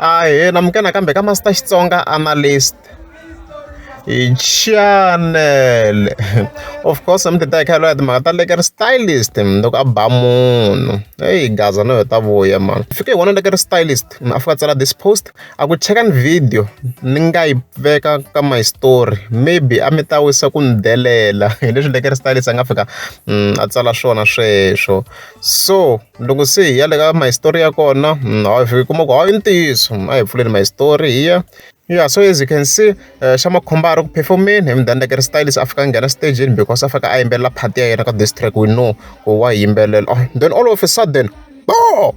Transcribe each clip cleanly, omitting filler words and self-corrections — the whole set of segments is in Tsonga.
Ahee namukela nakambe ka Master Xitsonga Analyst channel. Of course mi tita hi kha hi lwa timhaka ta Lekker Stylist loko a ba munhu. Heyi gaza no heta vuya mani. Fike hi vona Lekker Stylist a fika a tsala this post a ku chekani video ni nga yi veka ka my story maybe a mi ta wisa ku ni delela hi leswi Lekker Stylist a nga fika a tsala swona sweswo. So loko se hi ya le ka my story ya kona hayi hi kuma ku hayi i ntiyiso a hi pfuleni my story hi ya. Yeah, so as you can see xa Makhomba a ri ku perform-eni hi then Lekker Stylist a fika a nghena stageni because a fika a yimbelela part ya yena ka this track we know ku wa yi yimbelela. Then all of a sudden oh!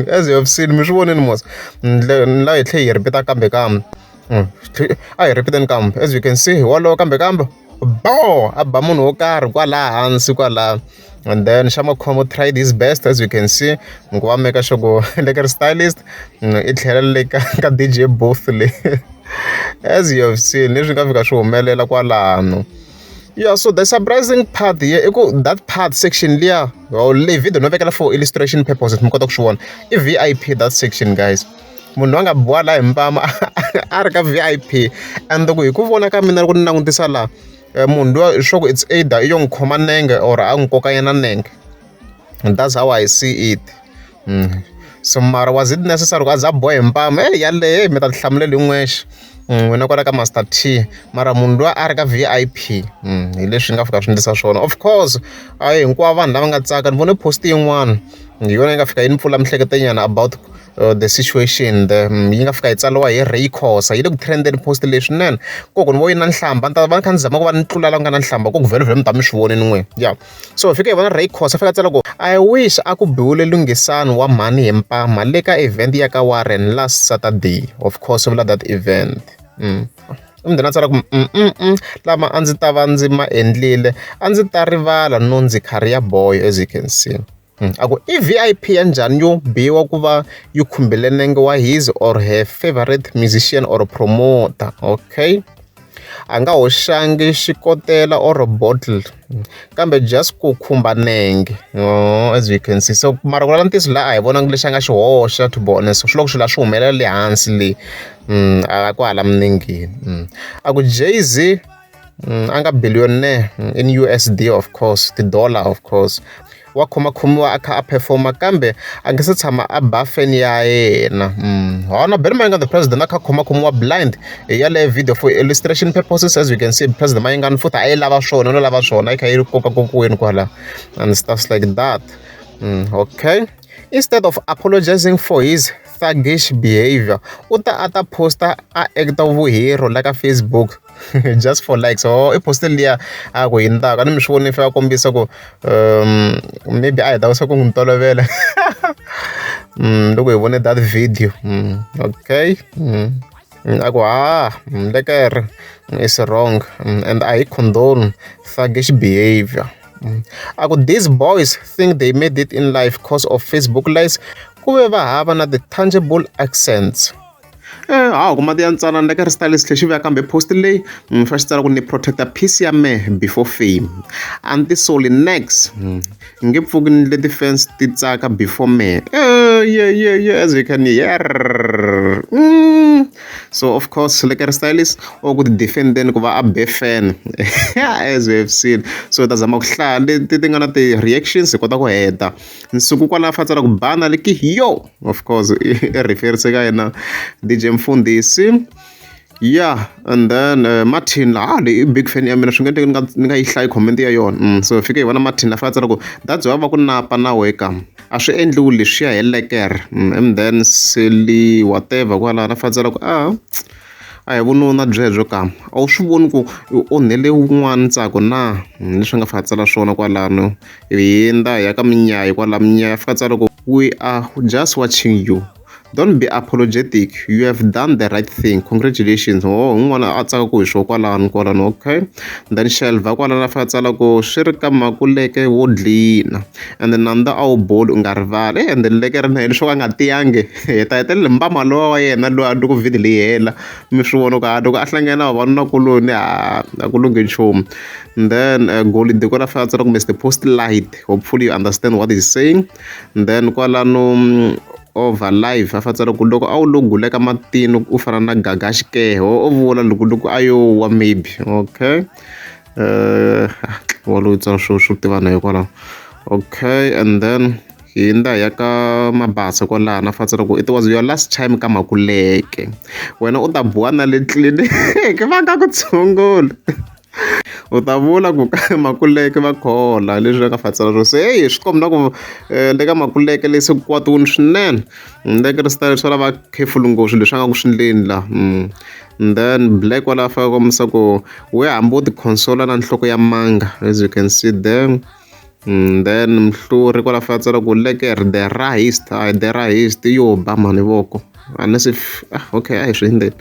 As you have seen mi swi vonile mos la hi tlhe hi repeat kambe kambe a hi repeat-eni kambe as you can see wolowo kambe kambe bo a ba munhu wo karhi kwalaha hansi kwalaha. And then xa Makhombo tried his best as you can see ku va make sure ku Lekker Stylist i tlhela le ka DJ booth le as you have seen leswi nga fika swi humelela kwalano. Yeah, so the surprising part here i ku that part section liya leyi video no vekela for illustration purposes mi kota ku swi vona i VIP that section guys. Munhu loyi a nga biwa laha hi mpama a ri ka VIP and loko hi ku vona ka mina loko ni langutisa laha munhu luya swa ku it's either i yo n'wi khoma nenge or a n'wi koka yena nenge that's how I see it. So mara was it necessary ku a za a biwa hi mpama heyi yaleyo mi ta tihlamulela hi n'wexe wena kwala ka Master T mara munhu luya a ri ka VIP hi leswi nga fika swi endlisa swona. Of course a hi hinkwavo vanhu lava nga tsaka ni vone post yin'wana hi yona yi nga fika yi ni pfula miehleketo nyana about the situation the yi nga fika yi tsariwa hi Ray Khosa yi le ku trend-eni post leyi swinene ku ni vo yi na nhlamba ni ta va ni kha ni zama ku va ni tlula la ku nga na nhlamba ku vhele vhele mi ta mi swi vonile n'wina ya. So hi fike hi vona Ray Khosa fika a tsala ku I wish a ku biwile Lunghisani wa mhani hi mpama le ka event ya ka Warren last Saturday of course vula that event. Then a tsala ku lama a ndzi ta va ndzi ma endlile a ndzi ta rivala no ndzi career boy as you can see. A ku i VIP ya njhani yo biwa ku va yi khumbile nenge wa his or her favorite musician or promoter okay. A nga hoxangi xikotela or bottle kambe just ku khumba nenge oh, as you can see. So mara ku lava ntiyiso laha a hi vonangi lexi a nga xi hoxa to be honest swi loko swilo a swi humelela le hansi le a ku hala minengeni. A ku Jay-Z a nga billionaire in USD of course ti-dollar of course wa khomakhomiwa a kha a perform-a kambe a nge se tshama a ba fan ya yena. Ha Benny Mayengani the president a kha a khomakhomiwa blind hi yaleyo video for illustration purposes as you can see president Mayengani futhi a yi lava swona no lava swona yi kha yi kokakokiweni kwala and stuffs like that. Okay. Instead of apologizing for his thuggish behavior u ta a ta posta a acta vuhero la ka Facebook just for likes. Oh i post liya a ku hindzaka ni mi swi voni fika kombisa ku maybe a heta ku n'wi tolovela loko hi vone that video. Okay. A ku ha Lekker is wrong and a hi condone thuggish behavior. A ku these boys think they made it in life cause of Facebook likes ku ve va hava na the tangible accents. Ha ku mati ya ntsanana Lekker Stylist tlhe xi vuya kambe post leyi fa xi tsala ku ni protecta peace ya mehe before fame. A ni tisoli next nge pfuki ni le ti-fans ti tsaka before me. Yeah yeah yeah as you can hear. So of course Lekker Stylist o ku ti defend-eni ku va a be fan as we have seen. So hi ta zama ku hlaya leti ti nga na ti-reactions hi kota ku heta. Nsuku kwalaho fa tsala ku bana leki yo of course i reference ka yena DJ Mfundhisi. Yeah, and then Martin la leyi i big fan ya mina swi nga endleki ni nga yi hlayi comment ya yona. So hi fike hi vona Martin la fika a tsala ku that's why va ku napa na wehe ka a swi endliwi leswiya hi Lekker. And then Seli whatever kwalano a fika a tsala ku a a hi vununa byebyo ka a wu swi voni ku u onhele wun'wana ntsako na leswi nga fika a tsala swona kwalano. Hi hundza hi ya ka Minyayi kwala Minyayi a fika a tsala ku we are just watching you don't be apologetic you have done the right thing congratulations. Oh un'wana a tsaka ku hi swo kwalano kwalano okay. Then Shelva kwalano a fika a tsala ku swi ri ka makuleke wo dlina and then nandza a wu boli u nga rivali and then Lekker na yena swo ka a nga tiyangi hi ta hetelela mbama lowa wa yena loyi loko video leyi hela mi swi vona ku a loko a hlangana na vavanunakuloni a a ku lunghi nchumu. And then Golidi kwala fika a tsala ku Mr Post light hopefully you understand what he's saying. And then kwalano Over live a fa tsala ku loko a wu lo guleka matino u fana na Gaga Xikehe o vula loko loko a yo wa maybe okay wa loyi tsala swo swo tivana hikwalaho okay and then hi ndza ya ka Mabasa kwalano a fa tsala ku it was your last time ka Makuleke wena u ta buwa na le tliliniki va nga ku tshunguli u ta vula ku ka Makuleke va khola leswi va nga fa tsala swo se heyi swi komba na ku le ka Makuleke le se ku kwatiwini swinene le ka ri swa lava careful ngopfu swilo leswi a nga ku swi endleni la and then black wala fa kombisa ku we hambi wo ti consola na nhloko ya manga as you can see there. Then Mhluri kwala fa tsala ku lekker the rahist a the rahist yo ba mhani voko unless if okay a hi swi hindzeni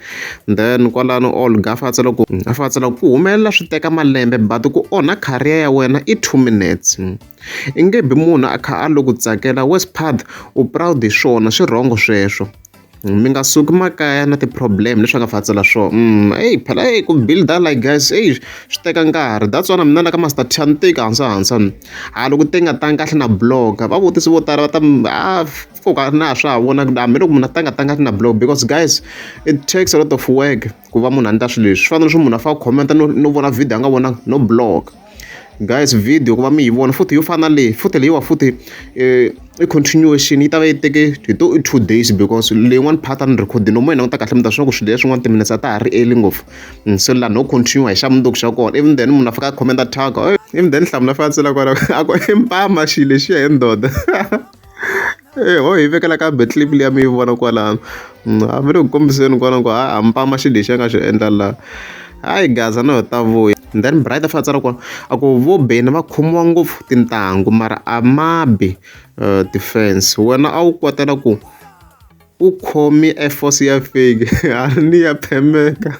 then kwalano Olga a fa tsala ku a fa tsala ku humelela swi teka malembe but ku onha career ya wena i 2 minutes i nge bi munhu a kha a lo ku tsakela West Path u proud hi swona swi wrong sweswo mi nga suki makaya na ti-problem leswi a nga fa tsala swona eyi phela eyi ku builder like guys eyi swi teka nkarhi that's why na mina la ka Master T a ni teki hansi hansi ha loko ti nga tangi kahle na blog va vutisi vo tala va ta a pfuka na swa ha vona hambiloko munhu a tanga tanga na blog because guys it takes a lot of work ku va munhu a endla swilo leswi swi fanele swi munhu a fane a comment no no vona video a nga vonanga no blog guys video ku va mi yi vona futhi yo fana na leyi futhi leyiwa futhi i continuation yi ta va yi teke hi to i 2 days because leyin'wana part a ni record no mo yi languta kahle mi ta swi vona ku swilo leswin'wana timinetse a ta ha ri early ngopfu se laha no continue hi xa mundzuku xa kona even then munhu a fika a comment a thyaka even then hlamula fika a tsela kwala a ku i mpama xilo lexiya he ndoda ho hi vekela kambe clip liya mi yi vona kwalano a va le ku kombiseni kwalano ku ha mpama xilo lexi a nga xi endla laha hayi gaza no ta vuya then Bright a fika a tsala kwala a ku vo Benny va khomiwa ngopfu tintangu mara a ma bi defense wena a wu kotela ku u khomi air force ya fake a ni ya phemeka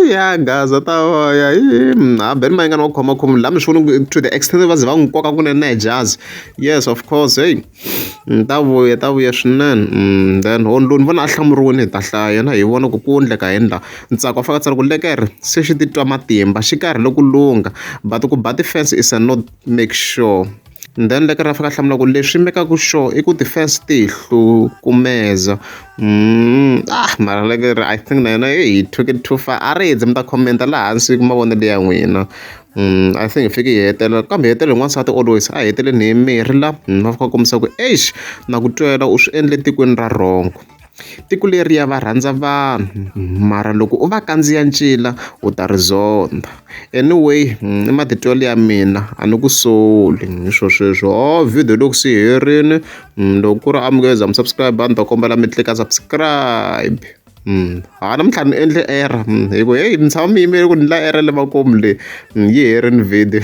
ya gaza ta voya ha Benny Mayengani wa khoma khomi laha mi swi vona to the extent va ze va n'wi koka kunene na hi jazi yes of course hey ta vuya ta vuya swinene then lowu ni vona a hlamuriwile hi ta hlaya yena hi vona ku ku endleka yini laha Ntsako a fika a tsala ku lekere se xi titwa matimba xi karhele ku lungha but ku ba ti-fence is a not make sure and then lekere a fika a hlamula ku leswi mekaku sure i ku ti-fence ti hi hlukumeza mara lekere I think na yena he took it too far a ri hundzi mi ta comment laha hansi mavonelo ya n'wina I think hi fike hi hetelela kambe hi hetelela hi n'wansati always a hi heteleleni hi mirhi la va fika kombisa ku eish na ku twela u swi endle tikweni ra wrong tiko leriya va rhandza vanhu mara loko u va kandziya ncila u ta ri zonda anyway i matitwelo ya mina a ni ku soli hi swo sweswo ho video loko se yi herile loko ku ri amukeza mi subscribe a ni ta kombela mi tlika subscribe ha namuntlha ni endle error hi ku heyi mi tshama mi yimele ku ni la error le makumu le yi herini video.